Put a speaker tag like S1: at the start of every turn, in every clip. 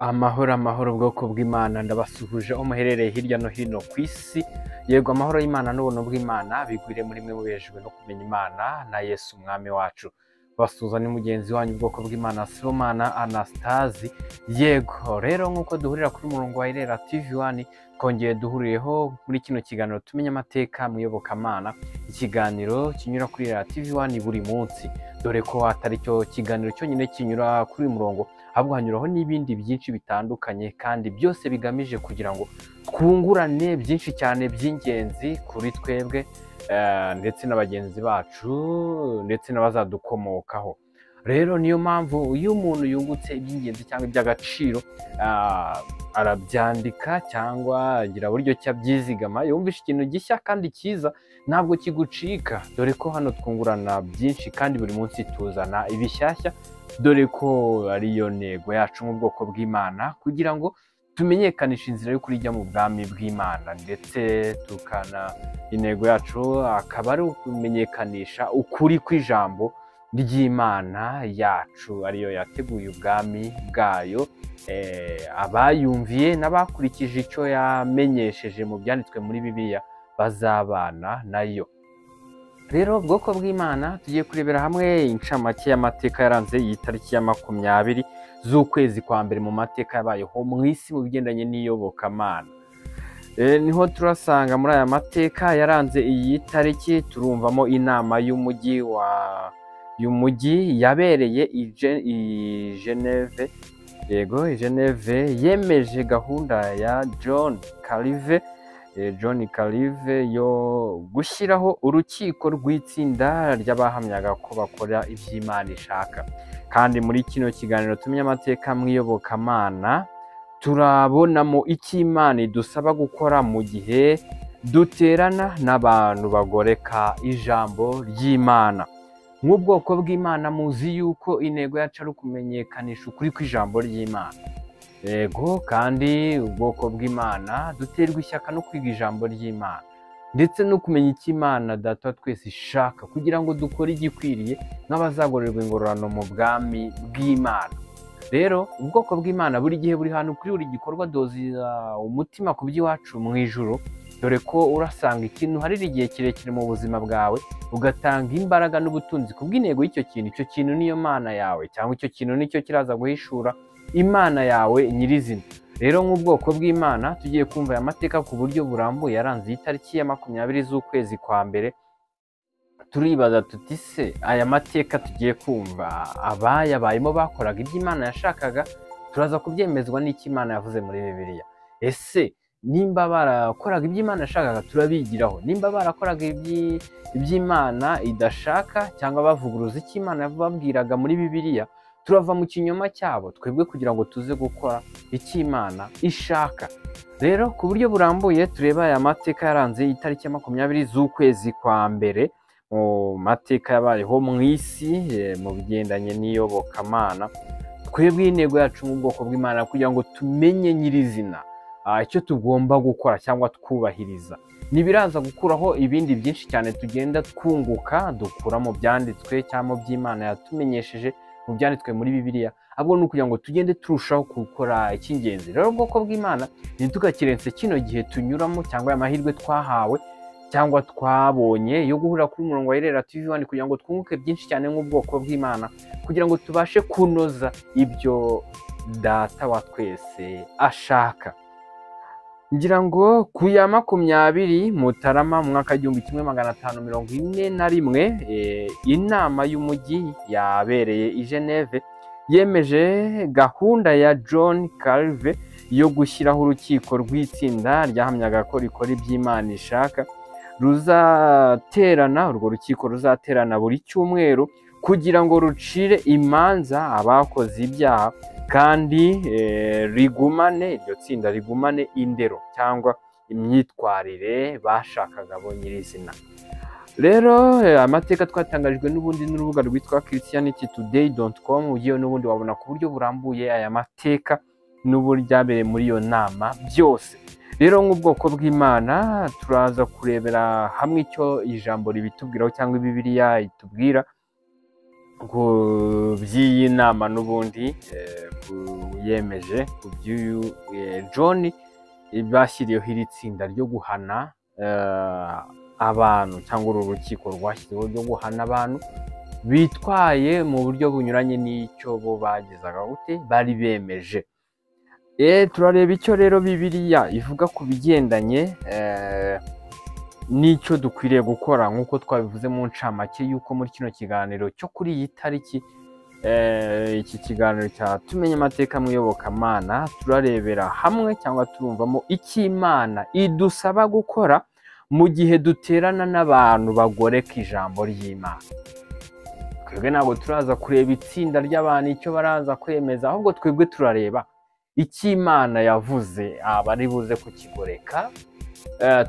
S1: Amahoro amahoro bwoko bw'Imana, ndabasuhuje aho muherereye hirya no hino ku isi. Yego, amahoro y'Imana n'ubuntu bw'Imana bigwire muri mwe mubeshejwe no kumenya Imana na Yesu Umwami wacu. Basuhuza ni mugenzi wanyu ubwoko bw'Imana, Sibomana Anastasi. Yego rero, nk'uko duhurira kuri murongo wa Irera TV 1, twongeye duhuriyeho muri kino kiganiro Tumenye Amateka mu Iyobokamana, ikiganiro kinyura kuri Irera TV 1 buri munsi, dore ko atari cyo kiganiro cyonyine kinyura kuri uyu murongo, ahubwo hanyuraho n'ibindi byinshi bitandukanye, kandi byose bigamije kugira ngo twungurane byinshi cyane by'ingenzi kuri twebwe ndetse na bagenzi bacu ndetse n'abazadukomokaho. Rero niyo mpamvu iyo umuntu yungutse iby'ingenzi cyangwa iby'agaciro, arabyandika cyangwa agira buryo ki abyizigama. Yumvishe ikintu gishya kandi cyiza, ntabwo kigucika, dore ko hano twungurana byinshi kandi buri munsi tuzana ibishyashya, dore ko ariyo ntego yacu nk'ubwoko bw'Imana, kugira ngo tumenyekanishe inzira y'ukuri ijya mu bwami bw'Imana, ndetse tukana intego yacu akaba ari ukumenyekanisha ukuri kw'ijambo ry'Imana yacu, ariyo yateguye ubwami bwayo. Abayumviye n'abakurikije icyo yamenyesheje mu byanditswe muri Bibiliya bazabana nayo. Rero bwoko bw'Imana, tugiye kurebera hamwe incamake y'amateka yaranze iyi tariki ya 20 z'ukwezi kwa mbere mu mateka yabayeho mu isi mu bigendanye n'iyobokamana. Niho turasanga muri aya mateka yaranze iyi tariki, turumvamo inama y'umujyi wa y'umujyi yabereye i Geneve, yego, i Geneve, yemeje gahunda ya John Calvin, John Calvin, yo gushyiraho urukiko rw'itsinda ry'abahamyaga ko bakora iby'Imana ishaka. Kandi muri kino kiganiro Tumenye Amateka mu Iyobokamana, turabonamo icyo Imana idusaba gukora mu gihe duterana n'abantu bagoreka ijambo ry'Imana. Nk'ubwoko bw'Imana, muzi yuko intego yacu ari ukumenyekanisha ukuri kw'ijambo ry'Imana. Yego, kandi ubwoko bw'Imana duterwa ishyaka no kwiga ijambo ry'Imana ndetse no kumenya icyo Imana Data wa twese ishaka, kugira ngo dukore igikwiriye nk'abazagororerwa ingororano mu bwami bw'Imana. Rero ubwoko bw'Imana buri gihe, buri hantu, kuri buri gikorwa, doza umutima ku by'iwacu mu ijuru, dore ko urasanga ikintu harira igihe kirekire mu buzima bwawe, ugatanga imbaraga n'ubutunzi ku bw'intego y'icyo kintu, icyo kintu niyo Mana yawe, cyangwa icyo kintu nicyo kiraza guhishura Imana yawe nyirizina. Rero nk'ubwoko bw'Imana, tugiye kumva aya mateka ku buryo burambuye yaranze iyi tariki ya 20 z'ukwezi kwa mbere. Turibaza tuti: se aya mateka tugiye kumva, abayabayemo bakoraga ibyo Imana yashakaga? Turaza kubyemezwa n'icyo Imana yavuze muri Bibiliya. Ese nimba barakoraga ibyo Imana yashakaga, turabigiraho? Nimba barakoraga iby'Imana idashaka cyangwa bavuguruza icyo Imana yababwiraga muri Bibiliya, turava mu kinyoma cyabo twebwe kugira ngo tuze gukora icyo Imana ishaka? Rero ku buryo burambuye tureba aya mateka yaranze itariki ya 20 z'ukwezi kwa mbere mu mateka yabayeho mu isi mu bigendanye n'iyobokamana. Twebwe intego yacu mu bwoko bw'Imana kugira ngo tumenye nyirizina icyo tugomba gukora cyangwa twubahiriza, ntibiraza gukuraho ibindi byinshi cyane tugenda twunguka dukura mu byanditswe cyangwa mu by'Imana yatumenyesheje mu byanditswe muri Bibiliya, ahubwo ni ukugira ngo tugende turushaho gukora icy'ingenzi. Rero ubwoko bw'Imana, ntitugakirense kino gihe tunyuramo cyangwa aya mahirwe twahawe cyangwa twabonye yo guhurira kuri umurongo wa Irera TV 1, kugira ngo twunguke byinshi cyane nk'ubwoko bw'Imana, kugira ngo tubashe kunoza ibyo Data wa twese ashaka. Ngira ngo ku ya 20 Mutarama mu mwaka w'1541, inama y'umujyi yabereye i Geneve yemeje gahunda ya John Calvin yo gushyiraho urukiko rw'itsinda ryahamyaga ko rikora iby'Imana ishaka, ruzaterana, urwo rukiko ruzaterana buri cyumweru kugira ngo rucire imanza abakoze ibyaha, kandi rigumane, iryo tsinda rigumane indero cyangwa imyitwarire bashakaga bo nyirizina. Rero amateka twatangarijwe n'ubundi n'urubuga rwitwa christianitytoday.com. Ugiye n'ubundi wabona ku buryo burambuye aya mateka n'uburyo byabereye muri iyo nama byose. Rero nk'ubwoko bw'Imana, turaza kurebera hamwe icyo ijambo ribitubwiraho cyangwa Bibiliya itubwira. Ku by'iyi nama n'ubundi yemeje ku by'uyu John, bashyiriyeho iri tsinda ryo guhana abantu, cyangwa uru rukiko rwashyizweho ryo guhana abantu bitwaye mu buryo bunyuranye n'icyo bo bagezaga gute bari bemeje. Turareba icyo rero Bibiliya ivuga ku bigendanye n'icyo dukwiriye gukora, nk'uko twabivuze mu ncamake y'uko muri kino kiganiro cyo kuri iyi tariki, iki kiganiro cya Tumenye Amateka mu Iyobokamana, turarebera hamwe cyangwa turumvamo icyo Imana idusaba gukora mu gihe duterana n'abantu bagoreka ijambo ry'Imana. Twebwe ntabwo turaza kureba itsinda ry'abantu icyo baraza kwemeza, ahubwo twebwe turareba icyo Imana yavuze, abari buze kukigoreka.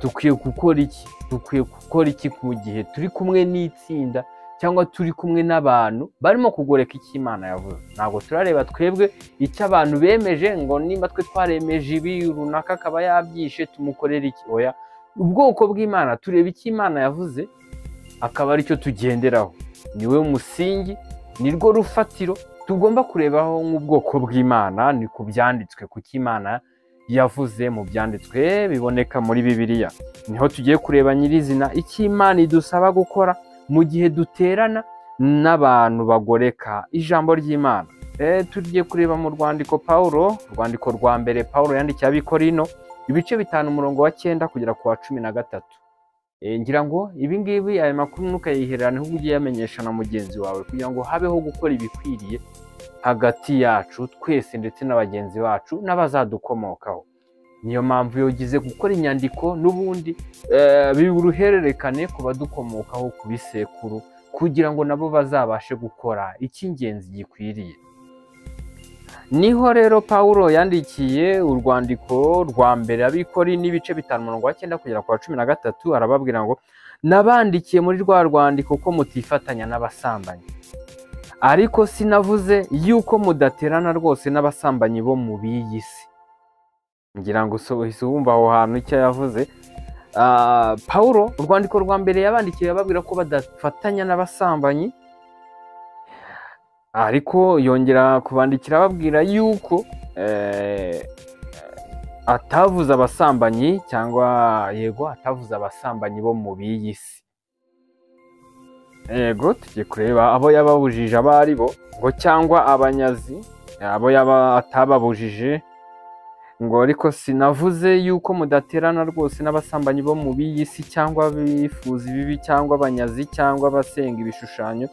S1: Dukwiye gukora iki? Dukwiye gukora iki mu gihe turi kumwe n'itsinda cyangwa turi kumwe n'abantu barimo kugoreka icyo Imana yavuze? Ntabwo turareba twebwe icyo abantu bemeje, ngo nimba twe twaremeje ibi runaka akaba yabyishe tumukorera iki? Oya, ubwoko bw'Imana tureba icyo Imana yavuze akaba aricyo tugenderaho. Niwe musingi, nirwo rufatiro tugomba kurebaho nk'ubwoko bw'Imana, ni ku byanditswe, kuko Imana yavuze mu byanditswe biboneka muri Bibiliya. Niho tugiye kureba nyirizina icyo Imana idusaba gukora mu gihe duterana n'abantu bagoreka ijambo ry'Imana. Tugiye kureba mu rwandiko Paulo, urwandiko rwa mbere Paulo yandikiye Abikorino, ibice 5 umurongo wa 9 kugera ku wa 13. Ngira ngo ibi ngibi aya makuru ntukayihererane, ahubwo ujye uyamenyesha na mugenzi wawe kugira ngo habeho gukora ibikwiriye hagati yacu twese ndetse na bagenzi bacu n'abazadukomokaho. Niyo mpamvu iyo ugize gukora inyandiko n'ubundi biba uruhererekane ku badukomokaho, ku bisekuru, kugira ngo nabo bazabashe gukora icy'ingenzi gikwiriye. Niho rero Paulo yandikiye urwandiko rwa mbere Abikorino n'ibice 5 umurongo wa 9 kugera ku wa 13, arababwira ngo nabandikiye muri rwa rwandiko ko mutifatanya n'abasambanyi, ariko sinavuze yuko mudaterana rwose n'abasambanyi bo mu b'iyi si. Ngira ngo uhise wumva aho hantu icyo yavuze. Paulo urwandiko rwa mbere yabandikiye ababwira ko badafatanya n'abasambanyi, ariko yongera kubandikira ababwira yuko atavuze abasambanyi, cyangwa yego atavuze abasambanyi bo mu b'iyi si. Yego tugiye kureba abo yababujije abo ari bo, ngo cyangwa abanyazi, abo yaba atababujije, ngo ariko sinavuze yuko mudaterana rwose n'abasambanyi bo mu b'iyi si, cyangwa abifuza ibibi, cyangwa abanyazi, cyangwa abasenga ibishushanyo,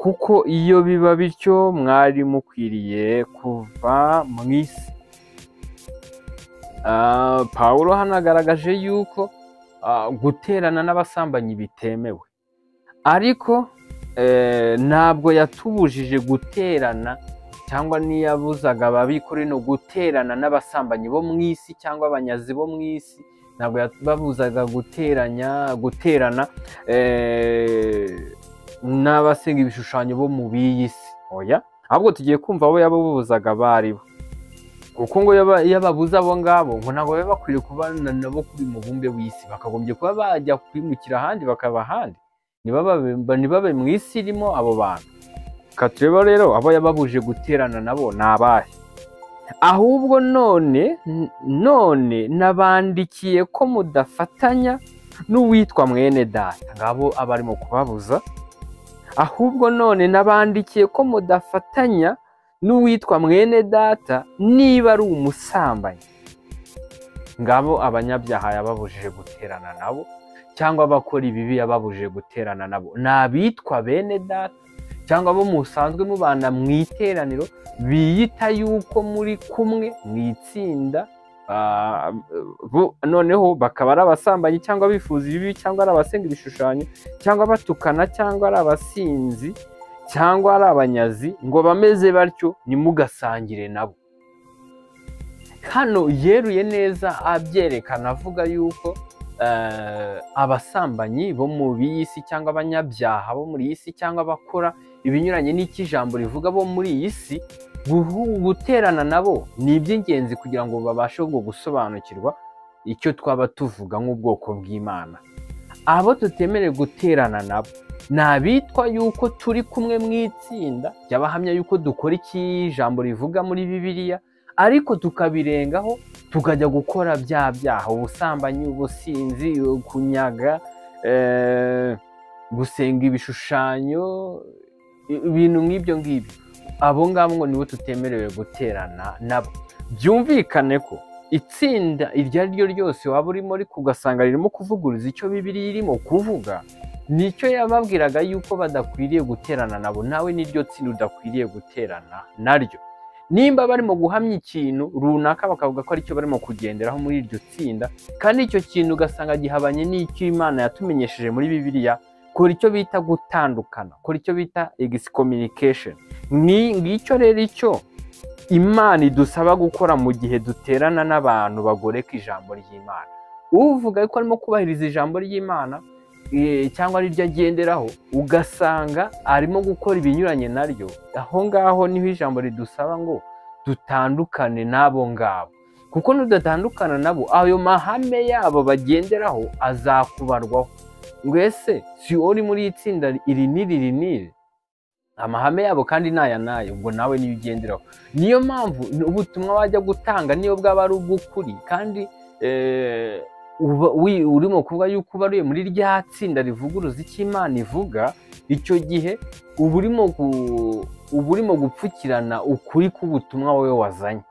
S1: kuko iyo biba bityo mwari mukwiriye kuva mu isi. Paulo hano agaragaje yuko guterana n'abasambanyi bitemewe, ariko ntabwo yatubujije guterana, cyangwa niyabuzaga Ababikorino guterana n'abasambanyi bo mu isi cyangwa abanyazi bo mu isi, ntabwo yababuzaga guterana n'abasenga ibishushanyo bo mu b'iyi si. Oya, ahubwo tugiye kumva abo yababuzaga abari bo, kuko ngo yababuza abo ngabo ngo ntabwo baba bakwiriye kubana nabo kuri mubumbe w'isi, bakagombye kuba bajya kwimukira ahandi bakaba ahandi, ntibabe mu isi irimo abo bantu. Katureba rero abo yababuje guterana nabo ni abahe? Ahubwo none nabandikiye ko mudafatanya n'uwitwa mwene data. Ngabo abarimo kubabuza. Ahubwo none nabandikiye ko mudafatanya n'uwitwa mwene data niba ari umusambanyi. Ngabo abanyabyaha yababujije guterana nabo, cyangwa abakora ibibi yababujije guterana nabo, ni abitwa bene data cyangwa abo musanzwe mubana mu iteraniro biyita yuko muri kumwe mu itsinda, noneho bakaba ari abasambanyi cyangwa bifuza ibibi, cyangwa ari abasenga ibishushanyo, cyangwa batukana, cyangwa ari abasinzi, cyangwa ari abanyazi, ngo bameze batyo ntimugasangire nabo. Hano yeruye neza abyerekana avuga yuko abasambanyi bo mu b'isi cyangwa abanyabyaha bo muri iyi si cyangwa abakora ibinyuranye n'icyo ijambo rivuga bo muri iyi si, guterana nabo ni iby'ingenzi kugira ngo babashe gusobanukirwa icyo twaba tuvuga nk'ubwoko bw'Imana. Abo tutemerewe guterana nabo ni abitwa yuko turi kumwe mu itsinda ry'abahamya yuko dukora iki ijambo rivuga muri Bibiliya, ariko tukabirengaho tukajya gukora bya byaha, ubusambanyi, ubusinzi, kunyaga, gusenga ibishushanyo, ibintu nk'ibyo ngibyo. Abo ngabo ngo nibo tutemerewe guterana nabo. Byumvikane ko itsinda iryo ari ryo ryose waba urimo ariko ugasanga ririmo kuvuguruza icyo Bibiliya irimo kuvuga, nicyo yababwiraga yuko badakwiriye guterana nabo, nawe niryo tsinda udakwiriye guterana naryo. Nimba barimo guhamya ikintu runaka bakavuga ko aricyo barimo kugenderaho muri iryo tsinda, kandi icyo kintu ugasanga gihabanye n'icyo Imana yatumenyesheje muri Bibiliya, kora icyo bita gutandukana, kora icyo bita excommunication. Ngicyo rero icyo Imana idusaba gukora mu gihe duterana n'abantu bagoreka ijambo ry'Imana. Uvuga ko arimo kubahiriza ijambo ry'Imana cyangwa ari ryo agenderaho, ugasanga arimo gukora ibinyuranye naryo, aho ngaho niho ijambo ridusaba ngo dutandukane n'abo ngabo, kuko nudatandukana nabo ayo mahame yabo bagenderaho azakubarwaho. Ngo ese si uri muri itsinda iri n'iri n'iri, amahame yabo kandi n'aya n'aya, ubwo nawe niyo ugenderaho. Niyo mpamvu ubutumwa wajya gutanga niyo bwaba ari ubw'ukuri, kandi urimo kuvuga yuko ubaruye muri rya tsinda rivuguruza icyo Imana ivuga, icyo gihe uba urimo gupfukirana ukuri k'ubutumwa wowe wazanye,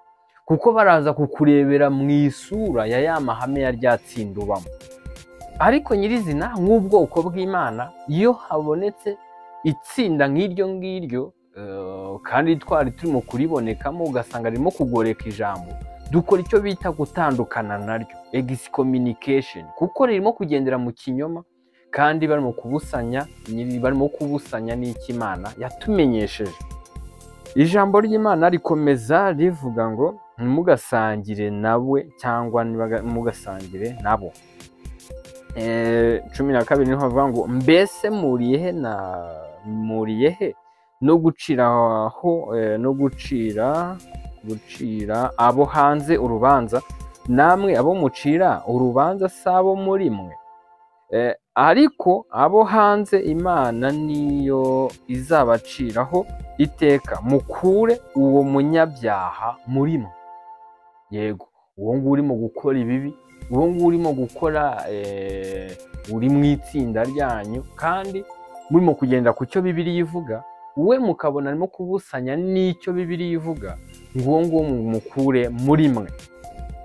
S1: kuko baraza kukurebera mu isura ya ya mahame ya rya tsinda ubamo. Ariko nyirizina nk'ubwoko bw'Imana, iyo habonetse itsinda nk'iryo ngiryo kandi twari turimo kuribonekamo, ugasanga ririmo kugoreka ijambo, dukora icyo bita gutandukana naryo, excommunication, kuko ririmo kugendera mu kinyoma kandi barimo kubusanya n'icyo Imana yatumenyesheje. Ijambo ry'Imana rikomeza rivuga ngo ntimugasangire nawe cyangwa ntimugasangire nabo. 12 niho havuga ngo mbese muriye he no guciraho no gucira abo hanze urubanza, namwe abo mucira urubanza sabo muri mwe? Ariko abo hanze Imana niyo izabaciraho iteka, mukure uwo munyabyaha muri mwe. Yego, uwo nguwo urimo gukora ibibi, uwo nguwo urimo gukora uri mu itsinda ryanyu kandi murimo kugenda ku cyo Bibiliya ivuga, we mukabona arimo kubusanya n'icyo Bibiliya ivuga, nguwo nguwo mukure muri mwe.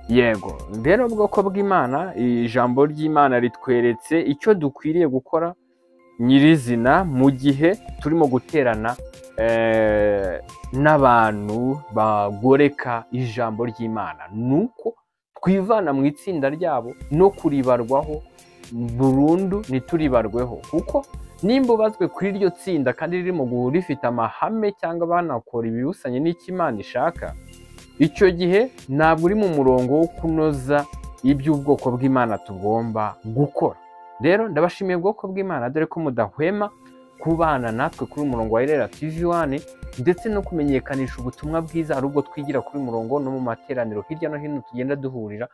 S1: Yego, rero ubwoko bw'Imana, ijambo ry'Imana ritweretse icyo dukwiriye gukora nyirizina mu gihe turimo guterana n'abantu bagoreka ijambo ry'Imana, nuko twivana mu itsinda ryabo no kuribarwaho burundu ntituribarweho, kuko nimba ubazwe kuri iryo tsinda kandi ririmo rifite amahame cyangwa banakora ibibusanye n'icyo Imana ishaka, icyo gihe ntabwo uri mu murongo wo kunoza iby'ubwoko bw'Imana tugomba gukora. Rero ndabashimiye ubwoko bw'Imana, dore ko mudahwema kubana natwe kuri umurongo wa Irera TV 1, ndetse no kumenyekanisha ubutumwa bwiza ari ubwo twigira kuri murongo no mu materaniro hirya no hino tugenda duhurira.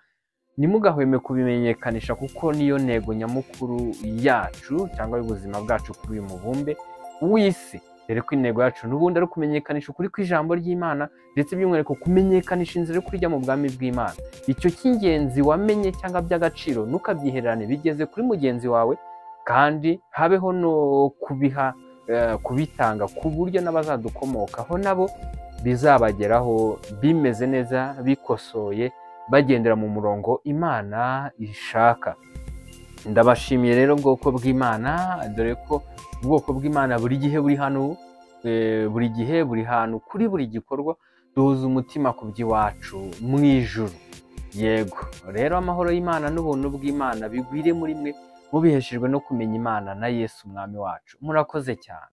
S1: Ntimugahweme kubimenyekanisha, kuko niyo ntego nyamukuru yacu cyangwa y'ubuzima bwacu kuri uyu mubumbe w'isi. Dore ko intego yacu n'ubundi ari ukumenyekanisha ukuri kw'ijambo ry'Imana, ndetse by'umwihariko kumenyekanisha inzira yo kujya mu bwami bw'Imana. Icyo cy'ingenzi wamenye cyangwa by'agaciro ntukabyihererane, bigeze kuri mugenzi wawe, kandi habeho no kubiha kubitanga ku buryo n'abazadukomokaho nabo bizabageraho bimeze neza, bikosoye, bagendera mu murongo Imana ishaka. Ndabashimiye rero ubwoko bw'Imana, dore ko ubwoko bw'Imana buri gihe buri hano, buri gihe buri hantu, kuri buri gikorwa duhuza umutima ku by'iwacu mu ijuru. Yego, rero amahoro y'Imana n'ubuntu bw'Imana bigwire muri mwe, mubiheshejwe no kumenya Imana na Yesu Umwami wacu. Murakoze cyane.